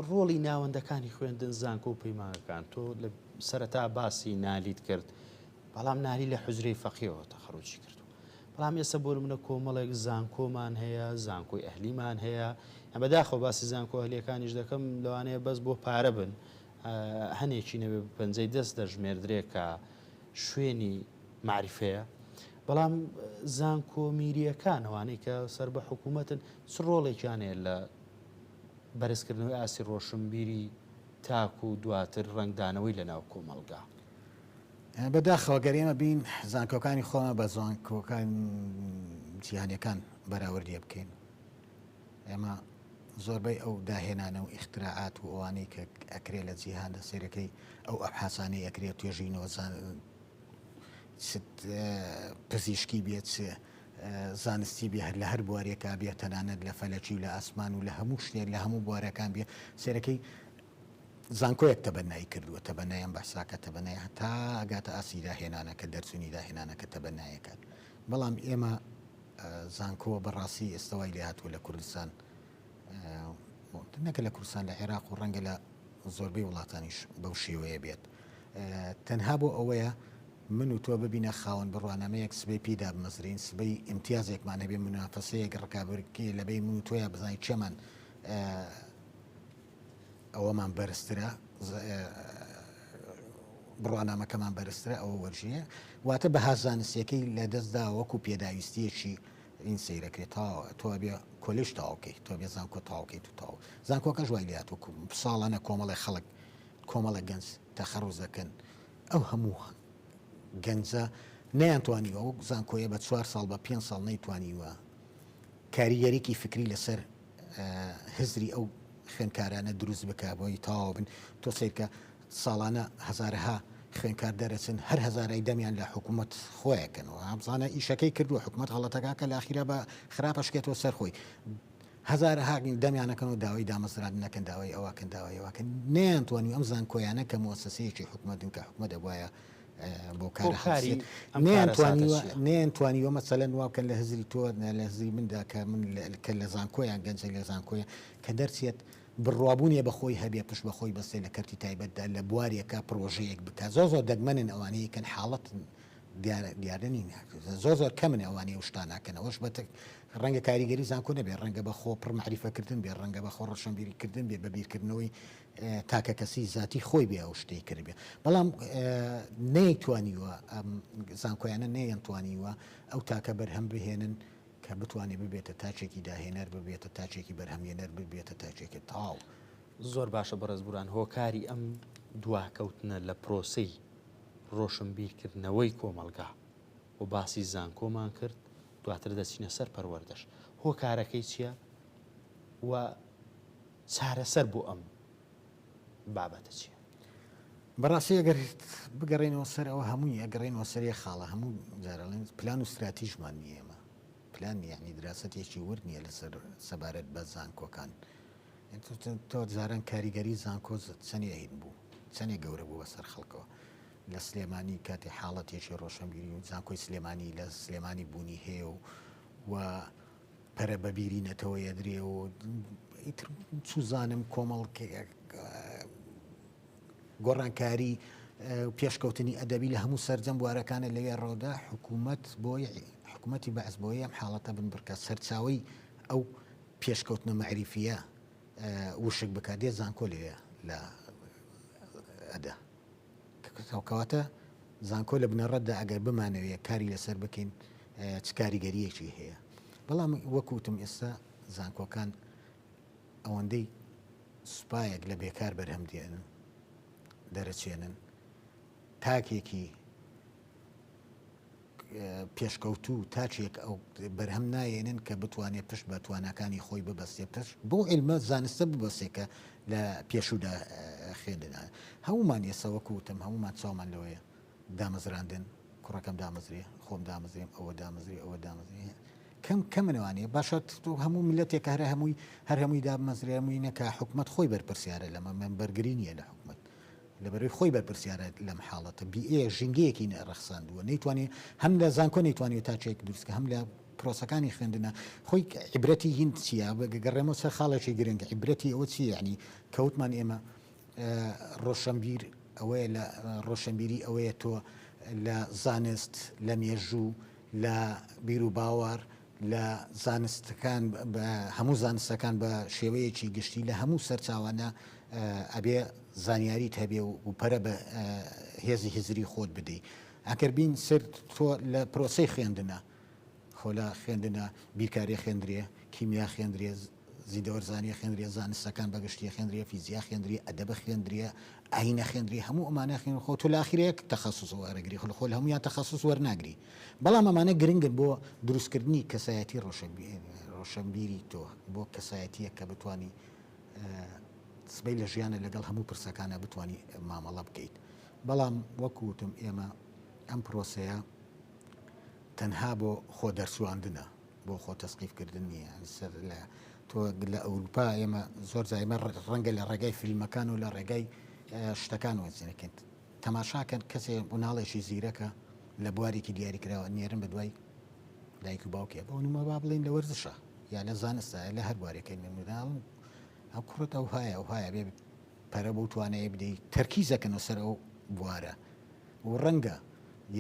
ڕۆڵی ناوەندەکانی خوێندن زانکۆ و پەیمانگەکان تۆ لە سەرەتا باسی نالیت کرد بەڵام نالی لە حوجرەی فەقیەوە تەخەروجی کردو بەڵام ئێستا بۆ نمونە کۆمەڵێک زانکۆمان هەیە زانکۆی ئەهلیمان هەیە بەداخەوە باسی زانکۆ ئەهلیەکانیش دەکەم لەوانەیە بەس بۆ پارە بن هەنێکی نەبێ بە پەنجەی دەست دەژمێردرێ کە شوێنی مەعریفەیە، بەڵام زانکۆ میرییەکان ئەوانەی کە سەر بە حکوومەتن چ ڕۆڵێکیان هەیە لە بەرزکردنەوەی ئاستی ڕۆشنبیری تاک و دواتر ڕەنگدانەوەی لە ناو کۆمەڵگا؟ بەداخەوە گەر ئێمە بین زانکۆکانی خۆمان بە زانکۆکان جیهانیەکان بەراوردیە بکەین ئێمە زۆربەی ئەو داهێنانە و ئیختراعات و ئەوانەی کە ئەکرێ لە جیهاندا سەیرەکەی ئەو ئەبحاسانەی ئەکرێ توێژینەوە چ پزیشکی بێت چ. زانستی بێ هەر لە هەر بوارێکا بێ تەنانەت لە فەلەکی و لە ئاسمان و لە هەموو شتێک لە هەموو بوارەکان بێ سێرەکەی زانکۆیەک تەبەنای کردووە تەبەنای ئەم بەحساکە تەبەنای هەتا ئەگاتە ئاستی داهێنانەکە دەرچوونی داهێنانەکە تەبەنایەکات بەڵام ئێمە زانکۆ بەڕاستی ئێستا وای لێ هاتووە لە کوردستان نەکە لە کوردستان لە عێراق و ڕەنگە لە زۆربەی وڵاتانیش بەو شێوەیە بێت تەنها بۆ ئەوەیە من و تۆ ببینە خاوەن بڕوانامەیەک سبەی پێی دابمەزرێین سبەی ئیمتیازێکمان هەبێ مونافەسەیەک ڕکابەرکێ لە بەین من و تۆیا بزانین کێمان ئەوەمان بەرزترە بڕوانامەکەمان بەرزترە ئەوە وەرژەیە واتە بەها زانستیەکەی لە دەستدا وەکو پێداویستیەکی این سەیرەکرێت تا تۆ ئەبێ کۆلێژ تەواوکەی تۆ بێ زانکۆ تەواوکەیت و تەواو زانکۆکەش وای لێهات وەکو ساڵانە کۆمەڵێ خەڵک کۆمەڵێ گەنج تەخەڕوز دەکەن ئەو هەموو گەنجە نەیانتوانیوە ئەو زانکۆیە بە چوار ساڵ بە پێنج ساڵ نەیتوانیوە کاریگەریکی فکری لەسەر هزری ئەو خوێندکارانە دروست بکە بۆی تەواو بن تۆ سیرکە ساڵانە هەزارەها خوێنکار دەرەچن هەر هەزارای دەمیان لە حکوومەت خۆیەکەنەوە هەمزانە ئیشەکەی کردووە حکوومەت غەڵەتەکە کە لاخیرا بە خراپە شکێتەوە سەر خۆی هەزارەها دەمیان ئەکەن و داوای دامەزراندن ئەکەن داوای ئەوە کەن داوای ئەوە کەن نەیانتوانی ئەم زانکۆیانە کە موەسەسەیەکی حکومەتن کە حکومەت دەبوایە بۆ کارە هۆکاری هەڵسێت ئەم کارەساتە نەیانتوانیوە چییە؟ نەیانتوانیوە مەسەلەن وا بکەن لە هزری تۆ لە هزری مندا کە من کە لە زانکۆیان گەنجێک لە زانکۆیە کە دەرچێت بڕوابوونێ بە خۆی هەبێ پشت بە خۆی بەستێ لە کەرتی تایبەتدا لە بوارێکا پرۆژەیەک بکات زۆر زۆر دەگمەنن ئەوانەی کەن حاڵەتن دیارە نین زۆر زۆر کەمن ئەوانەی ئەو شتانە ئەکەن ئەوەش بە ڕەنگە کاریگەری زانکۆ نەبێ ڕەنگە بە خۆ پڕ مەعریفەکردن بێ ڕەنگە بە خۆ ڕۆشنبیری کردن بێ بە بیرکردنەوەی تاکەکەسی زاتی خۆی بێ ئەو شتەی کردبێ بەڵام نەیتوانیوە ئەم زانکۆیانە نەیانتوانیوە ئەو تاکە بەرهەم بهێنن کە بتوانێت ببێتە تاکێکی داهێنەر ببێتە تاکێکی بەرهەمێنەر ببێتە تاکێکی تاو. زۆر باشە بەڕێز بوران هۆکاری ئەم دواکەوتنە لە پرۆسەی ڕۆشنبیرکردنەوەی کۆمەڵگا و باسی زانکۆمان کرد دواتر دەچینە سەر پەروەردەش هۆکارەکەی چییە و چارەسەر بۆ ئەم بابەتە چییە؟ بەڕاستی ئەگەر بگەڕێینەوە سەر ئەوە هەمووی ئەگەڕێینەوە سەر یەک خاڵە هەموو جارەڵێن پلان و ستراتیژمان نییە ئێمە پلان نییە یعنی دراسەتێکی ورد نییە لەسەر سەبارەت بە زانکۆکان تۆ جاران کاریگەری زانکۆ چەنێ هین بوو چەنێ گەورە بوو بەسەر خەڵکەوە لە سلێمانی کاتی حاڵەتێکی ڕۆشنبیری و زانکۆی سلێمانی لە سلێمانی بوونی هەیە و و پەرە بە بیری نەتەوەیە درێ و ئیتر چوزانم کۆمەڵ گۆڕانکاری پێشکەوتنی ئەدەبی لە هەموو سەرجەم بوارەکانە لەوێ ڕۆدا حکوومەت بۆی حکوومەتی بەعس بۆی ئەم حاڵەتە بن بڕکە سەرچاوی ئەو پێشکەوتنە مەعریفییە وشک بکات دێت زانکۆ لەوێ لە ئەدا کەواتە زانکۆ لە بنەڕەتدا ئەگەر بمانەوێ کاری لەسەر بکەین چ کاریگەریەکی هەیە بەڵام وەکوتم ئێستا زانکۆکان ئەوەندەی سوپایەک لە بێکار بەرهەم دێنن دەرەچێنن تاکێکی پێشکەوتوو تاکێک ئەو بەرهەم نایەنن کە بتوانێت پشت بە تواناکانی خۆی ببەستێ پشت بۆ عیلمە زانستە ببەستێ کە لە پێشوودا خوێندنا هەمومان ئێستا وەکو وتم هەمومان چاومان لەوەیە دامەزراندن کوڕەکەم دامەزرێ خۆم دامەزرێم ئەوە دامەزرێ ئەوە دامەزرێ کەم کەمنەوانەیە باشە هەموو میلەتێک هەر هەمووی هەر هەمووی دابمەزرێ هەمووی نەکە حکومت خۆی بەرپرسیارە لەمە من بەرگری نییە لە حکومت لەبەرئەوەی خۆی بەرپرسیارە لەم حاڵەتە بیئەیە ژینگەیەکی نەڕەخساندووە نەیتوانی هەم لە زانکۆ نەیتوانیوە تاکێک دروست کە هەم لە پرۆسەکانی خوێندنە خۆی عیبرەتی هیند چییە گەڕێمەوە سەر خاڵێکی گرنگ عیبرەتی ئەوە چییە یعنی کەوتمان ئێمە ڕۆشنبیر ئەوەیە لە ڕۆشنبیری ئەوەیە تۆ لە زانست لە مێژوو لە بیر و باوەڕ لە زانستەکان بە هەموو زانستەکان بە شێوەیەکی گشتی لە هەموو سەرچاوانە ئەبێ زانیاریت هەبێ و پەرە بە هێزی هزری خۆت بدەی ئەگەر بین سەر تۆ لە پرۆسەی خوێندنە خۆ لە خوێندنە بیرکاری خوێندرێ کیمیا خوێندرێ زیندەوەرزانی خوێندرێ، زانستەکان بە گشتی خوێندرێ، فیزیا خوێندرێ، ئەدەب خوێندرێ، ئایین خوێندرێ، هەموو ئەمانە خوێن خۆ تۆ لە ئاخیرا یەک تەخەسوس وەرەگری خۆ خۆ لە هەموویان تەخەسوس وەرناگری بەڵام ئەمانە گرنگن بۆ دروستکردنی کەسایەتی ڕۆشنبیری تۆ بۆ کەسایەتییەک کە بتانی سبەی لە ژیانە لەگەڵ هەموو پرسەکانە بتانی مامەڵە بکەیت بەڵام وەکو وتم ئێمە ئەم پرۆسەیە. تەنها بۆ خۆ دەرچواندنە بۆ خۆ تەسقیف کردن نییە سەر لە تۆ لە ئەوروپا ئێمە زۆر جار ئێمە ڕەنگە لە ڕێگای فیلمەکان و لە ڕێگای شتەکان وەزیرەکەن تەماشاکەن کەسێ مناڵێکی زیرەکە لە بوارێکی دیاریکراوە نێرن بە دوای دایک و باوکێ بۆ نمە با بڵین لە وەرزشە یا لە زانستە لە هەر بوارێکەی مناڵ ئەو کوڕت ئەو هایە ئەو هایە بێ پەرە بەو توانایە بدەی تەرکیزەکەنەوە سەر ئەو بوارە و ڕەنگە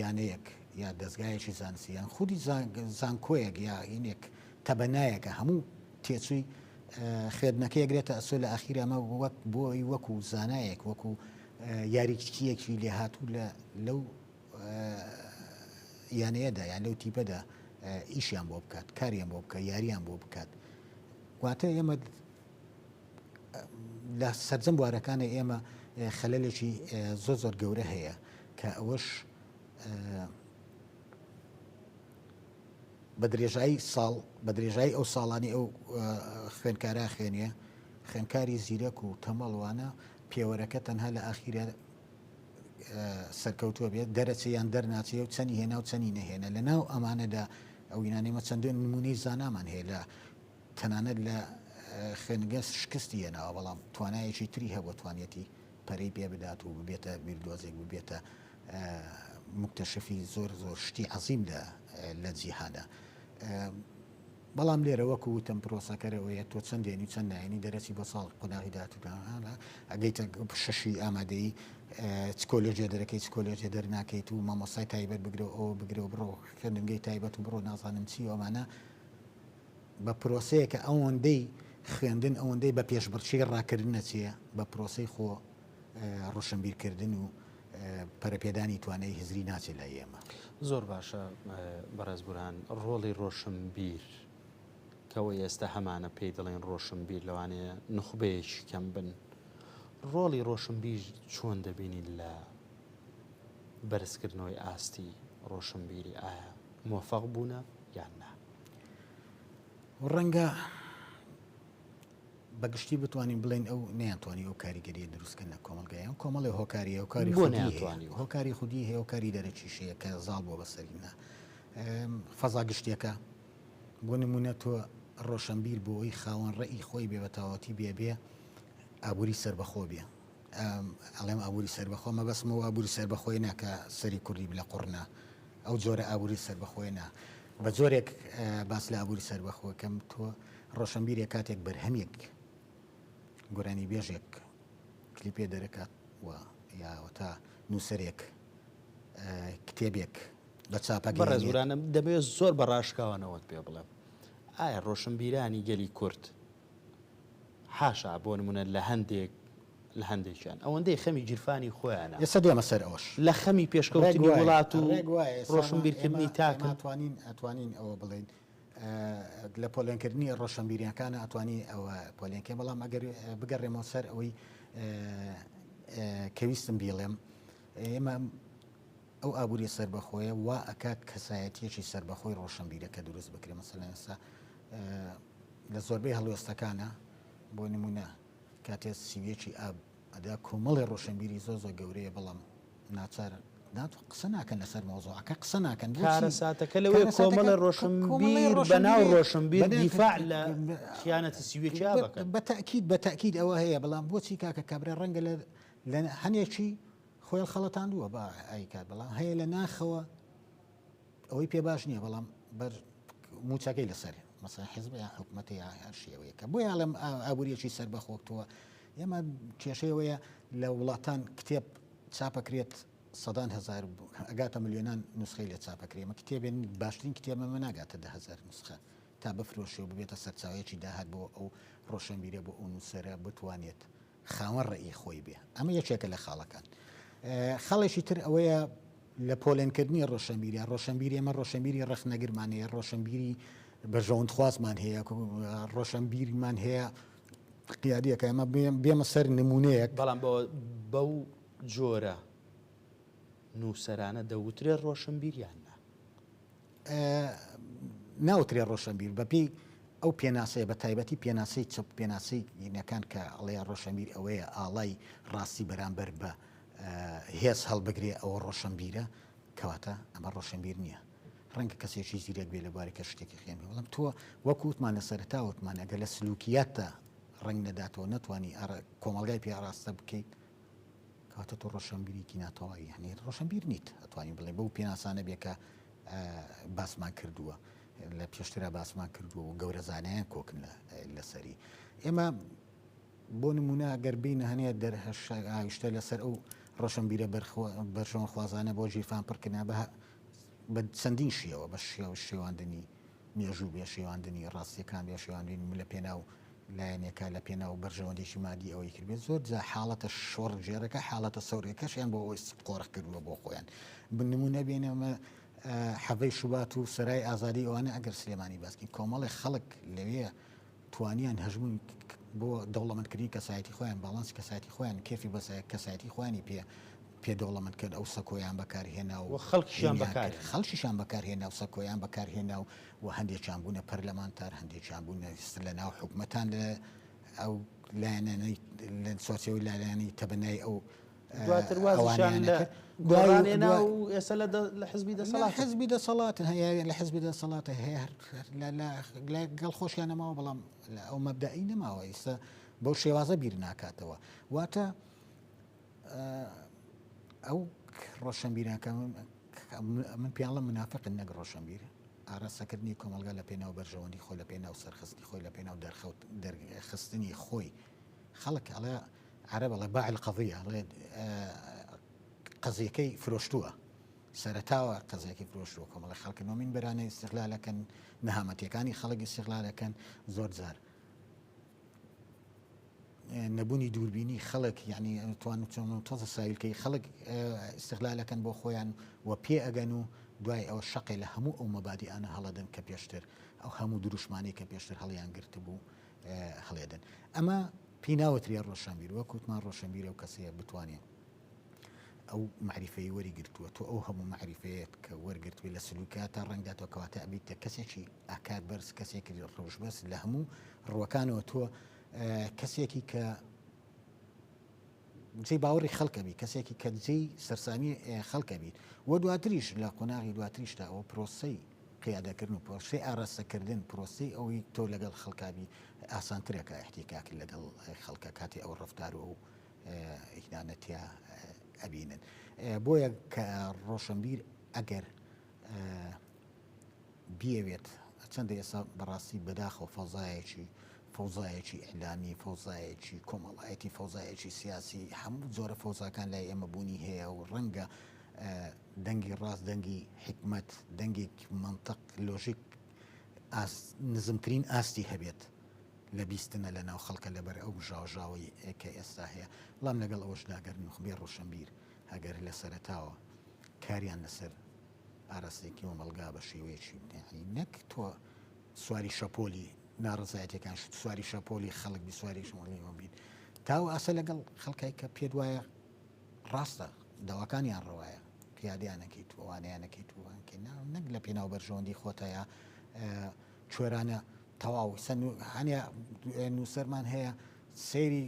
یانەیەک یا دەزگایەکی زانستی یان خودی زانکۆیەک یا هینێک تەبەنایەکە هەموو تێچووی خوێندنەکە یەگرێتە ئەسۆ لە ئەخیر ئەمە وەک بۆی وەکو زانایەک وەکو یاریچکیەکی لێهاتوو لە لەو یانەیەدا یان لەو تیپەدا ئیشیان بۆ بکات کاریان بۆ بکە یاریان بۆ بکات واتە ئێمە لە سەرجەم بوارەکانە ئێمە خەلەلێکی زۆر زۆر گەورە هەیە کە ئەوەش بە درێژایی ساڵ بە درێژایی ئەو ساڵانی ئەو خوێنکارا خوێنیە خوێنکاری زیرەک و تەمەڵوانە پێوەرەکە تەنها لە ئاخیرە سەرکەوتووە بێت دەرەچێ یان دەرناچێ و چەنی هێنا و چەنی نەهێنا لە ناو ئەمانەدا ئەو ینانێمە چەندین نمونەی زانامان هەیە لە تەنانەت لە خوێندنگە شکستی هێناوە، بەڵام توانایەکی تری هەبووە توانیەتی پەرەی پێ بدات و ببێتە بیردۆزێک، ببێتە موکتەشفی زۆر زۆر شتی عەزیم لە لە جیهانا. بەڵام لێرە وەکو وتم پرۆسەکەرەوەیە تۆ چەند دێنی و چەند نایەنی دەرەچی بۆ ساڵ قۆناغی داهاتوو ئەگەیتە شەشی ئامادەیی چ کۆلێژێ دەرەکەی چ کۆلێژێ دەرناکەیت و مامۆستای تایبەت بگرە و ئەوە بگرە و بڕۆ خوێندنگەی تایبەت و بڕۆ نازانم چی و ئەمانە بە پرۆسەیەکە ئەوەندەی خوێندن ئەوەندەی بە پێشبڕکێی ڕاکردن نەچێ بە پرۆسەی خۆ ڕۆشنبیرکردن و پەرەپێدانی توانای هزری ناچێ لای ئێمە. زۆر باشە بەڕێز بورهان ڕۆڵی ڕۆشنبیر کەوەی ئێستا هەمانە پێی دەڵێن ڕۆشنبیر لەوانەیە نوخبەیەکی کەم بن ڕۆڵی ڕۆشنبیر چۆن دەبینین لە بەرزکردنەوەی ئاستی ڕۆشنبیری ئایا مۆفەق بوونە یان نا؟ ڕەنگە بە گشتی بتوانین بڵێن ئەو نەیانتوانی ئەو کاریگەریە دروستکەن لە کۆمەڵگایان کۆمەڵی هۆکاری هۆکاری خودی هۆکاری خودی هەیە هۆکاری دەرەکیش هەیە کە زاڵ بووە بەسەرینا فەزا گشتیەکە بۆ نمونە تۆ ڕۆشنبیر بۆی خاوەن ڕێی خۆی بێ بە تەواوەتی بێ بێ ئابووری سەربەخۆ بێ ئەڵێم ئابووری سەربەخۆ مەبەستم ئەو ئابووری سەربەخۆی نا کە سەری کوردی لە قوڕنا ئەو جۆرە ئابووری سەربەخۆی نا بە جۆرێک باس لە ئابووری سەربەخۆکەم تۆ ڕۆشنبیرێک کاتێک بەرهەمێک گۆرانی بێژێک کلیپێ دەرەکات و یاوەتا نووسەرێک کتێبێک بە چاپەکە بەڕێزورانم دەمەوێت زۆر بە ڕاشکاوانەوەت پێ بڵێم ئایا ڕۆشنبیرانی گەلی کورد حاشا بۆ نمونە لە هەندێک لە هەندێکیان ئەوەندەی خەمی گیرفانی خۆیانە. ئێستا دێمە سەر ئەوەش. لە خەمی پێشکەوتنی وڵات و ڕۆشنبیرکردنی تاکن. ئەتوانین ئەتوانین ئەوە بڵێین لە پۆلێنکردنی ڕۆشنبیریەکانە ئەتوانی ئەوە پۆلێنکەین بەڵام ئەگەر بگەڕێمەوە سەر ئەوەی کە ویستم بیڵێم ئێمە ئەو ئابووریە سەربەخۆیە وا ئەکات کەسایەتیەکی سەربەخۆی ڕۆشنبیرەکە دروست بکرێ مەسەلەن ئێستا لە زۆربەی هەڵوێستەکانە بۆ نمونە کاتێ سیویەکی ئاب ئەدا کۆمەڵی ڕۆشنبیری زۆر زۆر گەورەیە بەڵام ناچار قسە ناکەن لەسەر مۆزۆعەکە قسە ناکەن کارەساتەکە لەوەی کۆمەڵی ڕۆشنبیر بەناو ڕۆشنبیر دیفاع لە خیانەتی سیویەکی ئاب ئەکەن بە تەئکید بە تەئکید ئەوە هەیە بەڵام بۆچی کاکە کابرا ڕەنگە لە هەنێکی خۆی خەڵەتاندووە با ئایکات بەڵام هەیە لە ناخەوە ئەوەی پێ باش نییە بەڵام بەر موچەکەی لەسەر مەسەن حزب یا حکومەتە یا هەر شێوەیەکە بۆ یاڵم ئابووریەکی سەر بەخۆکتەوە ئێمە کێشەیەوەیە لە وڵاتان کتێب چاپەکرێت سەدان هزار ئەگاتە ملیۆنان نسخەی لە چاپەکرێمە کتێبێن باشترین کتێبەمە ناگاتە دههزار نسخە تا بفرۆشێ و ببێتە سەرچاوەیەکی داهات بۆ ئەو ڕۆشنبیرە بۆ ئەو نووسەرە بتوانێت خاوەن ڕەئی خۆی بێ. ئەمە یەکێکە لە خاڵەکان. خاڵێکی تر ئەوەیە لە پۆلێنکردنی ڕۆشنبیریە، ڕۆشنبیر ئێمە ڕۆشنبیری ڕەخنەگرمان هەیە، ڕۆشنبیری بەرژەوەندخوازمان هەیە، ڕۆشنبیرمان هەیە قیادیەکە ئەمە بێمە سەر نمونەیەک. بەڵام بەو جۆرە نووسەرانە دەوترێت ڕۆشنبیر یان نا؟ ناوترێ ڕۆشنبیر بەپێی ئەو پێناسەیە بە تایبەتی پێناسەی چەپ پێناسەی نەکان کە ئەڵێ ڕۆشنبیر ئەوەیە ئاڵای ڕاستی بەرامبەر بە هێز هەڵبگرێ ئەوە ڕۆشنبیرە کەواتە ئەمە ڕۆشنبیر نییە. ڕەنگە کەسێکی زیرەک بێ لە بواری کە شتێکی خوێن بەڵام تۆ وەکو وتمان لە سەرەتا وتمان ئەگەر لە سلوکیاتدا ڕەنگ نەداتەوە نەتوانی کۆمەڵگای پێ ئاراستە بکەیت کەواتە تۆ ڕۆشنبیرێکی ناتەواوی یعنی ڕۆشنبیر نیت ئەتوانین بڵێ بەو پێناسانە بێ کە باسمان کردووە لە پێشترا باسمان کردووە و گەورە زانایان کۆکن لەسەری ئێمە بۆ نمونە گەر بینە هەنێ دەرهشتە لەسەر ئەو ڕۆشنبیرە بەرژەوەندخوازانە بۆ ژیرفان پڕکردە بە بە چەندین شێوە بە شێوە شێواندنی مێژوو بێ شێواندنی ڕاستیەکان بێ شێواندنی لە پێناو لایەنێکە لە پێناو بەرژەوەندێکی مادی ئەوەی کردبێت زۆر جا حاڵەتە شۆڕگێڕەکە حاڵەتە سەورەکەشیان بۆ ئەوەی قۆرخ کردووە بۆ خۆیان نمونە بێنەمە حەڤەی شوبات و سەرای ئازادی ئەوانە ئەگەر سلێمانی باسکەین کۆمەڵێ خەڵک لەوێ توانیان هەژمون بۆ دەوڵەمەندکردنی کەسایەتی خۆیان باڵانسی کەسایەتی خۆیان کێفی بەس کەسایەتی خۆیانی پێ پێ دەوڵەمەند کرد ئەو سەکۆیان بەکارهێنا و خەڵکیشیان بەکار خەڵکیشیان بەکارهێنا و سەکۆیان بەکارهێنا و و هەندێکیان بوونە پەرلەمانتار هەندێکیان بوونە لە ناو حکومەتان لە ئەو لایەنانەی لە چوارچێوەی لایەنی تەبەنای ئەو دواتر وازیشان لە گۆڕان هێنا و ئێستا لە حزبی دەسەڵات حزبی دەسەڵات هەیە لە حزبی دەسەڵات هەیە لەگەڵ خۆشیان نەماوە بەڵام ئەو مەبدەئی نەماوە ئێستا بەو شێوازە بیر ناکاتەوە واتە ئەو ڕۆشنبیرانکە من پیاڵە منافقن نەک ڕۆشنبیر ئاراستەکردنی کۆمەڵگا لە پێناو بەرژەوەندی خۆی لە پێناو سەرخستنی خۆی لە پێناو دەرخەوت دەرخستنی خۆی خەڵک ئەڵێ عەرەب ئەڵێ باع القضیە ئەڵێ قەزیەکەی فرۆشتووە سەرەتاوە قەزیەکەی فرۆشتووە کۆمەڵی خەڵک نۆمین بەرانە ئیستغلالەکەن نەهامەتیەکانی خەڵک ئیستغلالەکەن زۆر جار نەبوونی دووربینی خەڵک یعنی توان چۆن تۆزە ساویلکەی خەڵک ئیستغلالەکەن بۆ خۆیان و پێ ئەگەن و دوای ئەوە شەقێ لە هەموو ئەو مەبادیانە هەڵەدەن کە پێشتر ئەو هەموو دروشمانەی کە پێشتر هەڵیان گرتبوو هەڵێدن ئەمە پێی ناوترێ ڕۆشنبیر وەک وتمان ڕۆشنبیر ئەو کەسەیە بتوانێ ئەو مەعریفەی وەری گرتووە تۆ ئەو هەموو مەعریفەیەت کە وەرگرتووی لە سلوکاتە ڕەنگداتەوە کەواتە ئەبیتە کەسێکی ئاکار بەرز کەسێکی ڕەوش بەرز لە هەموو ڕووەکانەوە تۆ کەسێکی کە جێی باوەڕی خەڵکە بی کەسێکی کە جێی سەرسامی خەڵکە بیت و دواتریش لە قۆناغی دواتریشدا ئەوە پرۆسەی قیادەکردن و پرۆسەی ئاراستەکردن پرۆسەی ئەوەی تۆ لەگەڵ خەڵکا بی ئاسانترە کە ئیحتیکاک لەگەڵ خەڵکە کاتی ئەو ڕەفتار و ئەو هینانە تیا ئەبینن بۆیە کە ڕۆشنبیر ئەگەر بیەوێت چەندە ئێستا بەڕاستی بەداخەوە فەزایەکی فەوزایەکی ئیعلامی فەوزایەکی کۆمەڵایەتی فەوزایەکی سیاسی هەموو جۆرە فەوزاکان لای ئێمە بوونی هەیە و ڕەنگە دەنگی ڕاست دەنگی حیکمەت دەنگێک مەنتق لۆژیک ئاست نزمترین ئاستی هەبێت لە بیستنە لە ناو خەڵکە لەبەر ئەو ژاوەژاوەی کە ئێستا هەیە بەڵام لەگەڵ ئەوەشدا گەر نوخبەی ڕۆشنبیر ئەگەر لە سەرەتاوە کاریان لەسەر ئاراستەی کۆمەڵگا بە شێوەیەکی یعنی نەک تۆ سواری شەپۆلی ناڕەزایەتیەکان شت سواری شەپۆلی خەڵک بی سواری شمۆلی بیت تاو ئاسە لەگەڵ خەڵکای کە پێت وایە ڕاستە داواکانیان ڕەوایە قیادیان نەکەیت و ئەوانەیان نەکەیت و ئەوانکەی نا نەک لە پێناو بەرژەوەندی خۆتەیە کوێرانە تەواو سەن هەنێ نووسەرمان هەیە سەیری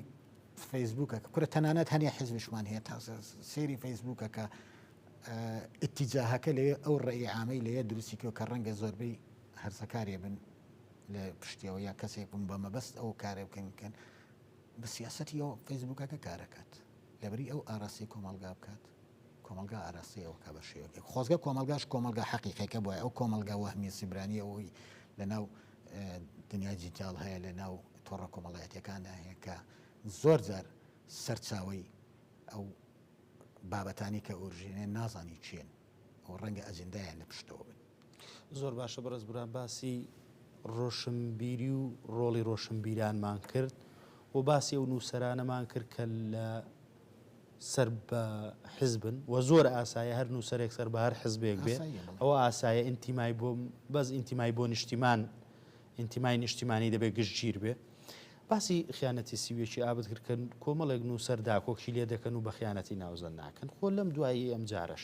فەیسبوکە کورە تەنانەت هەنێ حزبشمان هەیە تا سەیری فەیسبوکەکە ئتیجاهەکە لەوێ ئەو ڕێی عامەی لەوێ دروستی کردوە کە ڕەنگە زۆربەی هەرزەکارێ بن لە پشتیەوە یا کەسێک بن بە مەبەست ئەو کارە بکەن بکەن بە سیاسەتی ئەو فەیسبوکەکە کارەکات لەبری ئەو ئاراستەی کۆمەڵگا بکات کۆمەڵگا ئاراستەی ئەو کا بە شێوەیەک خۆزگە کۆمەڵگاش کۆمەڵگا حەقیقەکە بووە ئەو کۆمەڵگا وەهمیە سیبرانیە ئەوەی لە ناو دنیای دیجیتاڵ هەیە لە ناو تۆڕە کۆمەڵایەتیەکاندا هەیە کە زۆر جار سەرچاوەی ئەو بابەتانی کە ئۆرژینێن نازانی چێن و ڕەنگە ئەجندایان لە پشتەوە بن. زۆر باشە بەڕێز برام باسی ڕۆشنبیری و ڕۆڵی ڕۆشنبیرانمان کرد و باسی ئەو نووسەرانەمان کرد کە لە سەر بە حزبن و زۆر ئاسایە هەر نووسەرێک سەر بە هەر حزبێک بێ ئەوە ئاسایە ئینتیمای بۆ بەس ئینتیمای بۆ نیشتیمان ئینتیمای نیشتیمانی دەبێت گشتگیر بێ باسی خیانەتی سیویەکی ئابت کرد کە کۆمەڵێک نووسەر داکۆکی لێ دەکەن و بە خیانەتی ناوزەند ناکەن خۆ لەم دوایی ئەم جارەش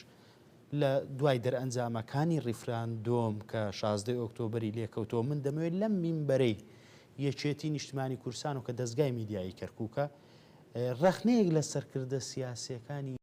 لە دوای دەرئەنجامەکانی ڕیفراندۆم کە 16 ئۆکتۆبەری لێکەوتەوە من دەمەوێت لەم مینبەرەی یەکێتی نیشتمانی کوردستان و کە دەزگای میدیایی کەرکووکە ڕەخنەیەک لە سەرکردە سیاسیەکانی.